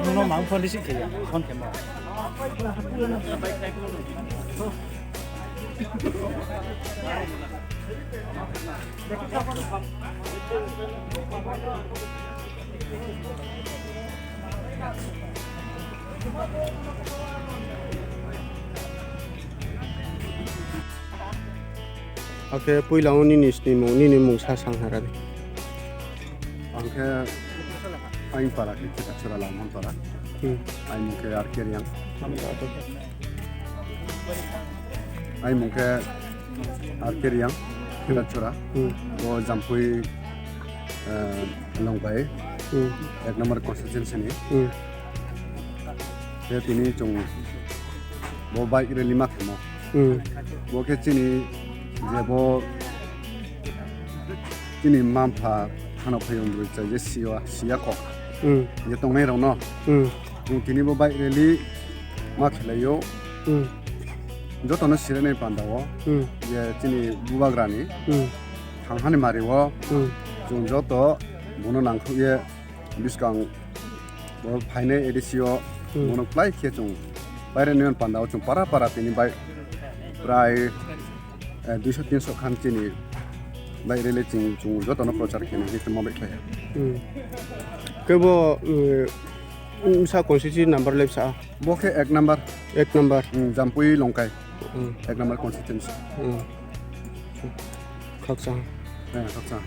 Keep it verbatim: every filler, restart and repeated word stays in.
Nono mang phone receive khe ya, phone khe ma. Oke, puila o nini snimung, nini mung sa sang haradi. Ang khe Aingpara khe Khitachura Lamhonpara. Hmm. Aimung khe R K Riang. Aimung khe R K Riang, Khitachura. Hmm. O Jampui, eh, Longkai, Hmm. ek number constituency ni. Hmm. Khe tini chwng bo bike rally ma khemo. Hmm. Bo khe chini je bo chini mma mpha phano phai wng bwrwi chai je siya, siya kok. Hmm. Je tongnai rok no. Hmm. Chwng tini bo bike rally ma khwlaio. Hmm. Jotono sirinai panda o. Hmm. Je chini bubagra ni. Hmm. Thang hani mari o. Hmm. Chwng joto bono nangkhuk ye bwskang bo phainai A D C o Hmm. bono kwlai khe chwng pairani panda o chwng para para tini bai prai, eh, duiso tinso khan chini bai rele chwng, chwng jotono prochar khe nang khe ma bai khlai. Hmm. Kebo, eh, msa constituency number lep sa? Bo khe ek number. Ek number. Hmm, Jampui Longkai. Hmm. Ek number constituency. Hmm. Khaksa. Eh, khaksa.